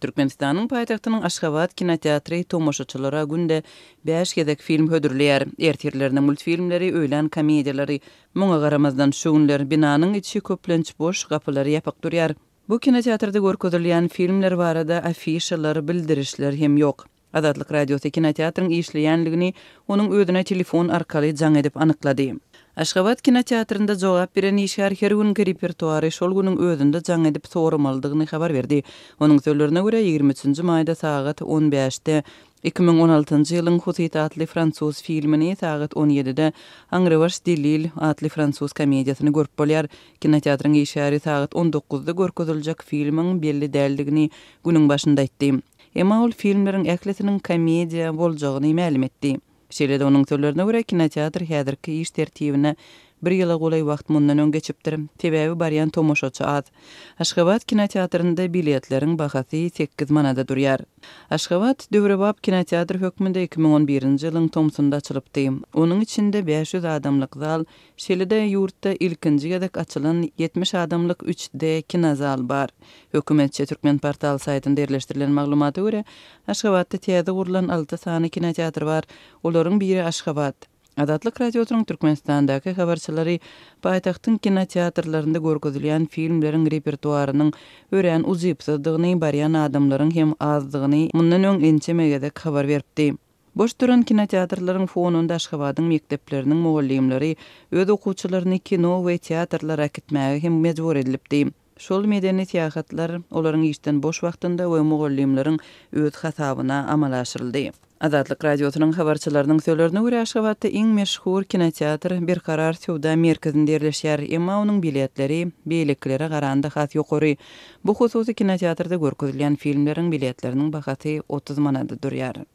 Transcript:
Türkmenistanyň paýtagtynyň Aşgabat kinoteatry tomaşaçylara günde bäş gezek film hödürleýär. Ertirlerine multfilmleri, öýlän komediýalary. Muňa garamazdan, şu günler binanyň içi köplenç boş, gapylary ýapyk durýar. Bu kinoteatrda görkezilýän filmler barada afişalar, bildirişler hem ýok. Azatlyk Radiosy kinoteatryň işleýänligini onuň özüne telefon arkaly jaň edip anyklady. Aşgabat kinoteatrynda jogap beren işgär her günki repertuary şol günüň özünde jaň edip soramalydygyny habar berdi. Onuň sözlerine görä, 23 nji maýda sagat on bäşde 2016 njy ýylyň Husyt atly fransuz filmini, sagat on ýedide Aňrybaş delil atly fransuz komediýasyny görüp bolýar. Kinoteatryň işgäri sagat on dokuzda görkeziljek filmiň belli däldigini günüň başynda aýtdy. Emma ol filmleriň ählisiniň komediýa boljagyny mälim etdi. Şeýle-de onuň sözlerine görä, kinoteatr häzirki iş tertibine bir ýyla golaý wagt mundan öň geçipdir. Sebäbi barýan tomaşaçy az. Aşgabat kinoteatrynda biletleriň bahasy sekiz manada durýar. Aşgabat döwrebap kinoteatr hökmünde 2011-nji ýylyň tomsunda açylypdy. Onuň içinde 500 adamlyk zal, Şeýle-de, ýurtda ilkinji gezek açylan 70 adamlyk üç D kinozal bar. Hökümetçi Türkmenportal saýtynda ýerleşdirilen maglumata görä, Aşgabatda täze gurlan alty sany kinoteatr bar. Olaryň biri Aşgabat. Azatlyk Radiosynyň Türkmenistandaky habarçylary paýtagtyň kinoteatrlarynda görkezilýän filmleriň repertuarynyň örän ujypsyzdygyny, barýan adamlaryň hem azdygyny mundan öň ençeme gezek habar beripdi. Boş duran kinoteatrlaryň fonunda Aşgabadyň mekdepleriniň mugallymlary öz okuwçylaryny kino we teatrlara äkitmäge hem mejbur edilipdi. Şol medeni syýahatlar olaryň işden boş wagtynda we mugallymlaryň öz hasabyna amala aşyryldy. Azatlyk Radiosynyň habarçylarynyň sözlerine görä, Aşgabatda iň meşhur kinoteatr Berkarar söwda merkezinde ýerleşýär, emma onuň biletleri beýlekilere garanda has ýokary. Bu hususy kinoteatrda görkezilýän filmleriň biletleriniň bahasy 30 manada durýar.